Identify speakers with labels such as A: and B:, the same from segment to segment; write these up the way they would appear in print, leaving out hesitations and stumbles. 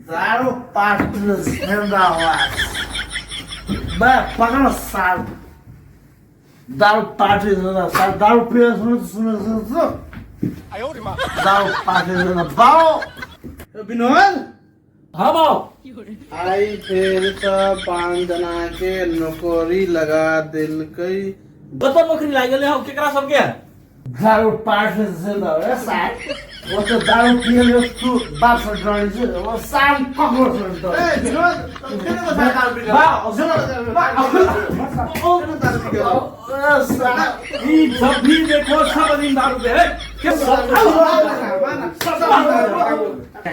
A: दारू पार्टी जिंदाबाद। बे पकड़ो साल, दारू पार्टी जिंदाबाद। दारू पिए सुनो सुनो सुनो, दारू पार्टी जिंदाबाद।
B: विनोद।
C: हाँ बाबू।
B: आइ फेर से 5 जना के नौकरी लगा देलकै।
C: कतऽ नौकरी लागि गेलै हौ, केकरा सबके?
A: दारू पार्टी जिंदाबाद साल। वो तो दारू पिए ले तू बाप से डरी छै, वो साल ककरो से डरी।
B: ए विनोद, केना को दारू पी
C: बा
B: बा, दारू पी
C: ई जब भी देखो सब दिन दारू पे है के सब।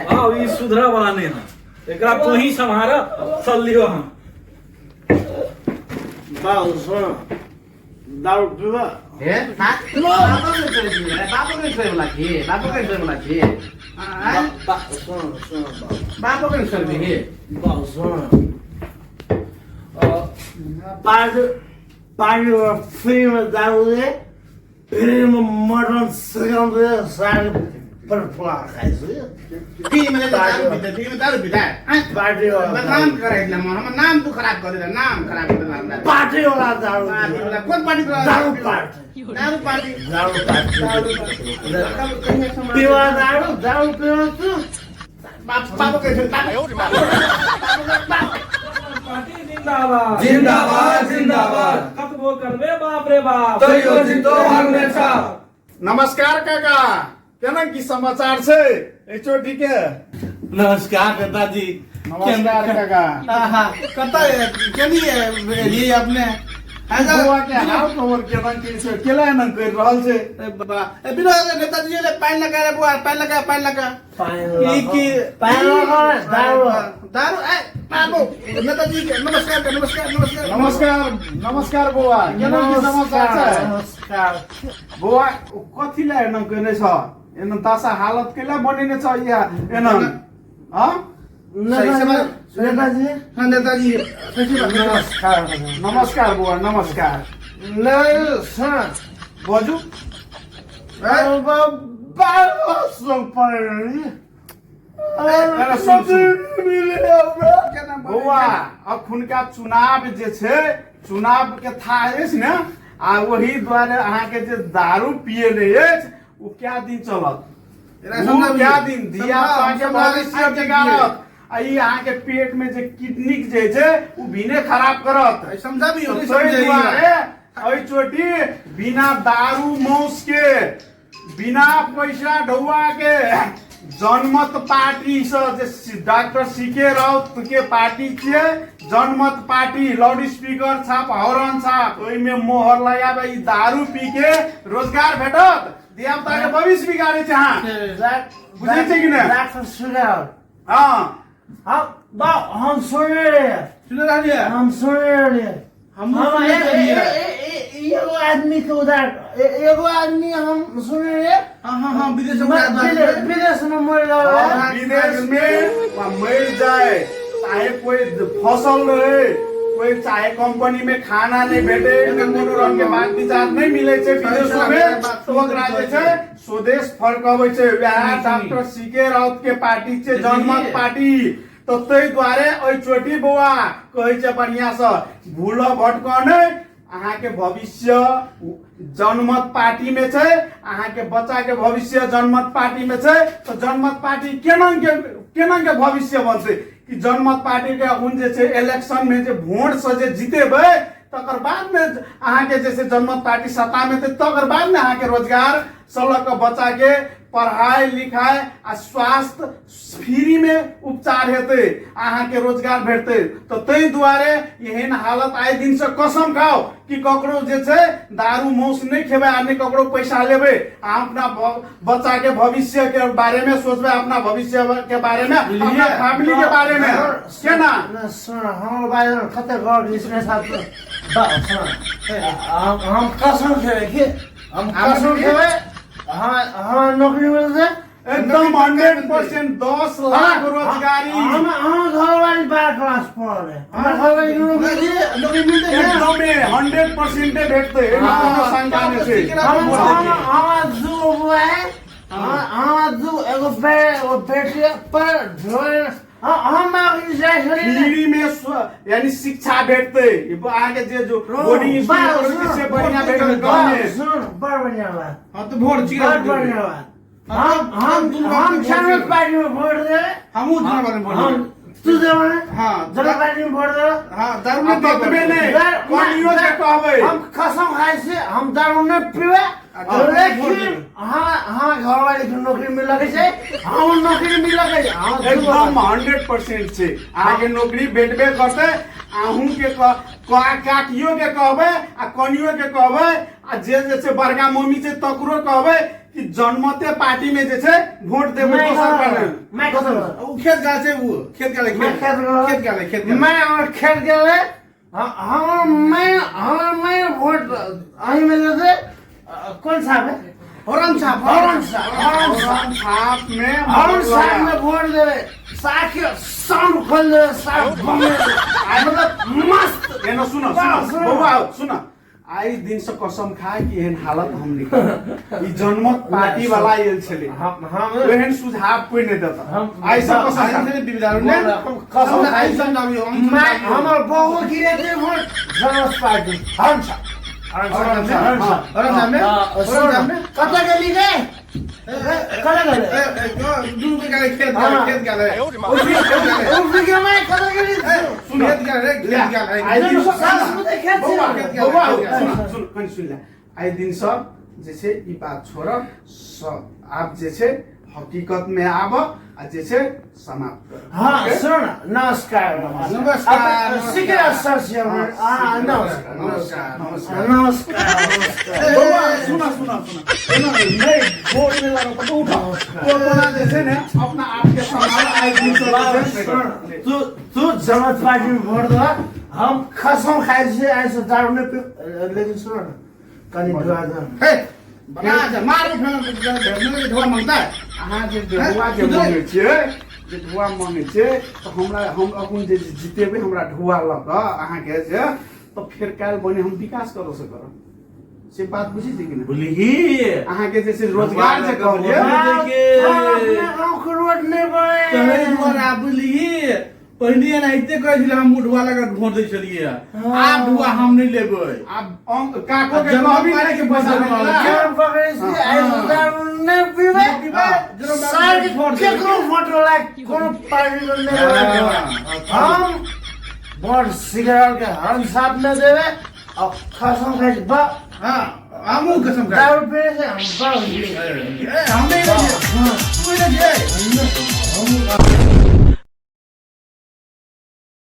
C: हाँ, ई सुधरा वाला नहीं है, एकरा तू ही सम्हार। चल लियो हम।
A: बाबू सुन, दारू पीबा?
B: हे, बाबा के छोड़ि दिए, बाबा के छोड़ि वाला छी, बाबा के छोड़ि वाला छी।
A: सुन सुन बाबू।
B: बाबा के छोड़ि दिए।
A: बाबू सुन, पार्टी पार्टी फ्रीमे दारू दे, फ्रीमे मटन चिकन दे, साग पर फुला खाइ छै।
B: फ्री में दारू पीते, फ्री में दारू पीता है।
A: पार्टी
B: बदनाम करे देला मन, हमर नाम तू खराब कर देला, नाम खराब कर देला हमरा।
A: पार्टी वाला दारू।
B: पार्टी वाला कोन पार्टी वाला?
A: दारू पार्टी।
B: दारू पार्टी।
A: दारू पार्टी।
B: तब कहिया समाज
A: पीवा दारू, दारू पीवा तू।
B: बाप, बाप के छोड़, बाप बाप।
C: पार्टी जिंदाबाद।
D: जिंदाबाद जिंदाबाद।
C: कतबो करबे बाप रे बाप,
D: तैयो जीतो हरने छाप।
E: नमस्कार काका, केना की समाचार छै एचओडी के?
B: नमस्कार नेताजी।
E: नमस्कार काका।
B: आहा, कतऽ केनी एलियै अपने?
E: बौआ के हाल खबर केना की छै, केला एना करि रहल छै?
B: ए बाबा, ए विनोद, नेताजी एले, पानि लगा रे बुआ, पानि लगा, पानि लगा।
A: पानि।
B: की की?
A: पानि लगा, दारू।
B: दारू। ए बाबू, नेताजी के नमस्कार, नमस्कार, नमस्कार।
E: नमस्कार नमस्कार बौआ, केना की समाचार छै?
A: नमस्कार।
E: बौआ, कथी लए एना केने छ, एना दशा हालत केला बनेने छ इहा एना? हाँ।
B: सही।
A: नेताजी।
B: हाँ नेताजी, सही बात।
A: नमस्कार।
E: नमस्कार बौआ, नमस्कार।
A: नहीं सुन।
E: बजू।
A: पड़े।
E: सुन, सुन। बौआ, अखुनका चुनाव जे छै, चुनाव के था अछि ने, आ ओही दुआरे अहाँके जे दारू पियेने अछि ओ क्या दिन चलत? ओ क्या दिन धिया पुता के भविष्य बिगाड़त आ ई अहाँके पेट में जे किडनी जे छै ओ भिने खराब करत।
B: समझाबी।
E: तऽ ताहि दुआरे एहि चोटी बिना दारू मौस के, बिना पैसा ढौआ के जनमत पार्टी से, जे डॉक्टर सी के राउत के पार्टी छियै जनमत पार्टी, लाउड स्पीकर छाप, हॉर्न छाप, ओहिमे मोहर लगाबे। ई दारू पी के रोजगार भेटत? धिया पुता के भविष्य बिगाड़े छै अहाँ, बुझै छै कि नहि?
A: डॉक्टर सुनाओ।
E: हँ।
A: हम बा, हम सुने रहे।
B: सुने रहलियै।
A: हम सुने रहे।
B: हमहूँ
A: हम
B: सुने रहियै।
A: एगो आदमी के उदाहरण, एगो आदमी हम सुने रहे।
B: हाँ हाँ हाँ, विदेश में
A: विदेश में मर रहे।
E: हाँ, विदेश में वहाँ मर जाए, चाहे कोई फसल रहे, कोई चाहे कंपनी में खाना नहीं भेटे, कोनो रंग के बात विचार नहीं मिले छै विदेशों में, तो ओकरा जे छै स्वदेश फर्कबै छै। वएह डॉक्टर सी के राउत के पार्टी छै जनमत पार्टी। तऽ ताहि दुआरे एहि चोटी बौआ कहै छै, बढ़िया से भूल भटक नहि, अहाँके भविष्य जनमत पार्टी में छै, अहाँके बच्चा के भविष्य जनमत पार्टी में छै। तऽ जनमत पार्टी केना के केना के भविष्य बनतै कि जनमत पार्टी के अखन जे छै इलेक्शन में जे वोट से जे जीतेबै, तकर बाद में अहाँके जे छै जनमत पार्टी सत्ता में एतै, तकर बाद में अहाँके रोजगार से लऽ कऽ बच्चा के पढ़ाइ लिखाइ आ स्वास्थ्य फ्री में उपचार हेतै, अहाँके रोजगार भेटतै। तऽ ताहि दुआरे एहन हालत आइ दिन से कसम खाओ कि ककरो जे छै दारू मौस नहि खेबै आ नहि ककरो पैसा लेबै आ अपना बच्चा के भविष्य के बारे में सोचबै, अपना भविष्य के बारे में, अपना फैमिली के बारे में केना।
A: सुन, हमर बारे में कते गौर इसने साथ सुन, हम कसम खेबै कि हम कसम खेबै, हमरा नौकरी मिलतै।
E: एकदम 100% 10 लाख रोजगारी।
A: हम हमर घरवाली 12 क्लास पढ़ल है, हमर घरवाली नौकरी दिए।
B: नौकरी मिलतै ने?
E: एकदमे 100% भेटतै, एहिमे कोनो शंका नहि छै।
A: हमरा दू बुआ है, हमरा दू एगो बे एगो बेटी है, पर ढोल हम मांग जाइ छली
E: फ्री में यानी शिक्षा भेटतै। ई अहाँके जे जो बोर्डिंग स्कूल
A: बा-
E: छै से बढ़िया भेटत गाँव में।
A: सुन, बड़ बढ़िया बात।
B: हाँ तो वोट चिकरा
A: बड़ बढ़िया बात। हम हम
B: दुनू
A: हम
B: वोट
A: जनता
B: देबै।
A: पार्टी में वोट देबै।
B: हमहूँ दुनू बारे में वोट
A: हम
B: देबै।
A: तू देबै ने?
B: हाँ।
A: जनता पार्टी में वोट देबै।
B: हाँ, दारू
E: आ
B: नहि पीबै।
E: ततबे नहि, कनियो जे कहबै।
A: हम कसम खाइ छी, हम दारू नहि पीबै।
B: आ दारू नहि वोट
A: लेकिन
B: देबै।
A: हाँ हाँ, घरवाली के नौकरी मिलके छै, हम नौकरी मिलके छै, हम
E: एकदम 100% छै, अहाँके नौकरी भेटबे करतै। अहूँके काकियो के कहबै आ कनियो के कहबै आ जे जे छै बड़का मम्मी छै तकरो कहबै कि जनमते पार्टी में जे छै वोट देबै,
A: मैं
E: दोसर पर नहि।
A: मैं कसम
B: ओ खेत गेल छै, ओ खेत गेलै,
A: मैं
B: खेत
A: खेत गेलै।
B: खेत गेलै, खेत गेलै।
A: मैं और खेत गेलै। हम मैं हम मैं वोट अहीं में देते। कौन साहब है?
B: हरन साहब।
A: हरन साहब, हरन साहब।
E: हरन साहब में
A: हरन साहब में वोट देवे, साके साउंड खोल देवे, साफ बम मतलब मस्त।
E: एना सुन, सुन बौआ, सुन, आइ दिन से कसम खाए कि एहन हालत हम नहीं करब। ई जनमत पार्टी वाला आयल छलै,
A: हम हम
E: एहन सुझाव कोई नहीं देता।
A: हम-
E: आइ सब कसम
B: आइ
E: खा।
B: से बिदारू ने
A: हम कसम खाइ
B: आइ
A: छी।
B: समझाबियो, हम
A: मैं
B: समझाबियो।
A: हमर बहु गिरे थे वोट जनमत पार्टी, हरन साहब, हरन साहब, हरन साहब।
B: हरन साहब में, हरन साहब में।
A: कतऽ गेली गे? कतऽ गेलै?
B: ए, ए, दुनू के गेलै, खेत गेलै,
A: हाँ।
B: खेत गेलै।
A: उठि के मैं कतऽ गेली?
E: सुन,
B: खेत गेलै, खेत गेलै।
E: आइ दिन से
A: सास मुँह खेत छै।
E: बौआ,
B: खेत गेलै,
E: बौआ,
B: खेत गेलै।
E: सुन, सुन, कनि सुन ले। आइ दिन सब जे छै ई बात छोड़ब सब, आब जे छै हकीकत में आब आ जे छै समाप्त करब।
A: हाँ
E: ओके?
A: सुन, नमस्कार।
B: नमस्कार, नमस्कार।
A: सिकरा सर से हाँ, नमस्कार।
B: नमस्कार, नमस्कार।
A: नमस्कार, नमस्कार।
E: बौआ, सुन, सुन, सुन, एना नहीं वोट नहीं लागत तो उठा, तो अपना जे छै ने अपना आप के संभाल। आइ दिन से जे छै
A: सुन, तू तू जनमत पार्टी में वोट दे, हम कसम खाइ छी आइ से दारू नहि पी। लेकिन सुन न, कनि दुआ दे।
B: हे, बना दे, मारू फेर, भेटने के ढोआ मांगता है।
E: अहाँ जे ढुआ जे मंगै छियै, जे ढुआ मंगै छियै, तऽ हमरा हम अपन जे जितेबै हमरा ढुआ लऽ कऽ अहाँके जे, तऽ फेर काल्हि बने हम विकास कतऽ से करब, से बात बुझै छियै कि नहि?
C: बुझलिही?
E: अहाँके जे छै रोजगार जे कहलियै।
A: अपना गाँव के रोड नहि बने।
B: तहि दुआरे आब बुझलिही, पहिने एनाहिते कहै छलै, हम ढुआ लगा वोट दै छलियै, आब ढुआ हम नहि लेबै।
E: आब काको के
B: जनमत
E: कहबी नहि
B: पार्टी
E: कि पैसा
B: के
E: नहि
B: वोट।
A: केहन पकड़ै छी, आइ से दारू नहि पीबै।
B: पीबै,
A: सार के केकरो वोट वाला कोनो पार्टी के नहि देबै। हम वोट सिगरेट के हरन साहब में देबै और कसम खाइ छी बा।
B: हाँ, हमहूँ कसम खाइ।
A: दारू पीने से हम बा।
B: ए, हम नहि लेबै।